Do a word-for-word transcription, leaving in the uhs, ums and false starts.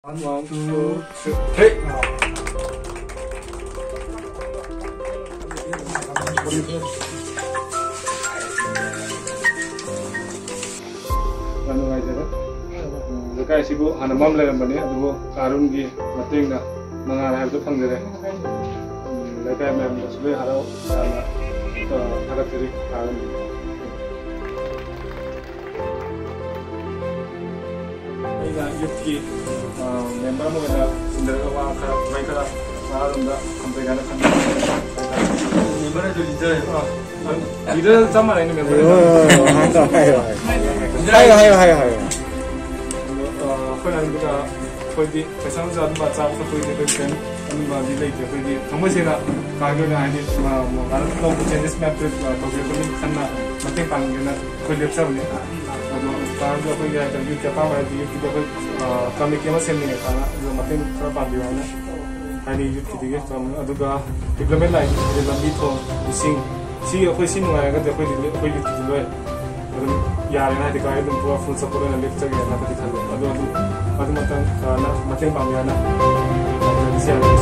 One, two, three. ꯌꯥꯝ ꯅꯨꯡꯉꯥꯏꯖꯔꯦ꯫ ꯎꯝ, ꯂꯩꯀꯥꯏ ꯑꯁꯤꯕꯨ ꯍꯥꯟꯅ ꯃꯝ ꯂꯩꯔꯝꯕꯅꯤ, ꯑꯗꯨꯕꯨ ꯀꯥ ꯑꯔꯨꯟꯒꯤ ꯃꯇꯦꯡꯅ ꯃꯉꯥꯜ ꯍꯥꯏꯕꯗꯨ ꯐꯪꯖꯔꯦ꯫ ꯎꯝ, ꯂꯩꯀꯥꯏ ꯃꯌꯥꯝꯅꯁꯨ ꯂꯣꯏ ꯍꯔꯥꯎ ꯇꯌꯥꯝꯅ, ꯑ, ꯊꯥꯒꯠꯆꯔꯤ ꯀꯥ ꯑꯔꯨꯟꯕꯨ꯫ ꯑꯩꯅ ꯌꯨꯠꯀꯤ, ꯑ, ꯃꯦꯝꯕꯔ ꯑꯃ ꯑꯣꯏꯅ ꯆꯤꯟꯗꯔꯒ ꯋꯥ ꯈꯔ, ꯋꯥꯍꯩ ꯈꯔ ꯉꯥꯡꯂꯝꯗ ꯊꯝꯖꯒꯦꯅ ꯈꯟꯕ꯫ ꯃꯦꯝꯕꯔ ꯑꯗꯨ ꯂꯤꯗꯔ꯫ ꯑ, ꯂꯤꯗꯔ ꯆꯞ ꯃꯥꯟꯅꯩꯅꯦ, ꯃꯦꯝꯕꯔ꯫ ꯑꯣ, ꯍꯥꯏꯌꯣ, ꯍꯥꯏꯌꯣ, ꯍꯥꯏꯌꯣ꯫ ꯍꯥꯏꯌꯣ, ꯍꯥꯏꯌꯣ, ꯍꯥꯏꯌꯣ, ꯍꯥꯏꯌꯣ꯫ ꯑꯗꯣ, ꯑ, ꯑꯩꯈꯣꯏꯅ ꯍꯥꯏꯕꯗ ꯑꯩꯈꯣꯏꯗꯤ ꯄꯩꯁꯥ ꯅꯨꯡꯁꯥ ꯑꯗꯨꯝ ꯑꯆꯥꯕ ꯊꯛꯄꯒꯤꯗꯤ ꯑꯩꯈꯣꯏ ꯀꯩꯝ ꯑꯗꯨꯝꯕꯗꯤ ꯂꯩꯇꯦ꯫ ꯑꯩꯈꯣꯏꯗꯤ ꯊꯃꯣꯏ ꯁꯦꯡꯅ ꯀꯥꯒꯤ ꯑꯣꯏꯅ ꯍꯥꯏꯗꯤ, ꯑ, ꯃꯣꯕꯥꯏꯜ ꯇꯧꯕ ꯆꯦꯟꯖꯦꯁ ꯃꯌꯥꯝꯁꯦ, ꯑ, ꯇꯧꯕꯤꯔꯛꯄꯅꯤ ꯈꯟꯅ ꯃꯇꯦꯡ ꯄꯥꯡꯒꯦꯅ ꯑꯩꯈꯣꯏ ꯂꯦꯞꯆꯕꯅꯤ꯫ ꯑꯗꯣ ꯀꯥꯔꯁꯨ ꯑꯩꯈꯣꯏꯒꯤ ꯍꯥꯏꯇꯥꯔꯦ ꯌꯨꯠꯀꯤ ꯑꯄꯥꯝꯕ ꯍꯥꯏꯗꯤ ꯌꯨꯠꯀꯤꯗꯤ ꯑꯩꯈꯣꯏ, ꯑ, ꯀꯃꯤꯇꯤ ꯑꯃ ꯁꯦꯝꯅꯤꯡꯉꯦ ꯀꯥꯅ ꯑꯗꯨ ꯃꯇꯦꯡ ꯈꯔ ꯄꯥꯡꯕꯤꯌꯨ ꯍꯥꯏꯅ ꯍꯥꯏꯗꯤ ꯌꯨꯠꯀꯤꯗꯒꯤ ꯆꯥꯎꯅ꯫ ꯑꯗꯨꯒ ꯗꯤꯕ꯭ꯂꯞꯃꯦꯟ ꯂꯥꯏꯟ ꯍꯥꯏꯗꯤ ꯂꯝꯕꯤ ꯊꯣꯡ, ꯏꯁꯤꯡ, ꯁꯤ ꯑꯩꯈꯣꯏ ꯁꯤ ꯅꯨꯡꯉꯥꯏꯔꯒꯗꯤ ꯑꯩꯈꯣꯏꯗꯤ ꯑꯩꯈꯣꯏ ꯌꯨꯠꯀꯤꯗꯤ ꯂꯣꯏ ꯑꯗꯨꯝ ꯌꯥꯔꯦꯅ ꯍꯥꯏꯗꯤ ꯒꯥꯔꯤ ꯑꯗꯨꯝ ꯄꯨꯔꯥ ꯐꯨꯜ ꯁꯞꯄꯣꯔꯠ ꯑꯣꯏꯅ ꯂꯦꯞꯆꯒꯦꯅ ꯈꯜꯂꯦ꯫ ꯑꯗꯣ ꯑꯗꯨ ꯑꯗꯨꯃꯇꯪ ꯀꯥꯅ ꯃꯇꯦꯡ ꯄꯥꯡꯕꯤꯌꯨ ꯍꯥꯏꯅ ꯍꯥꯏꯖꯔꯤ꯫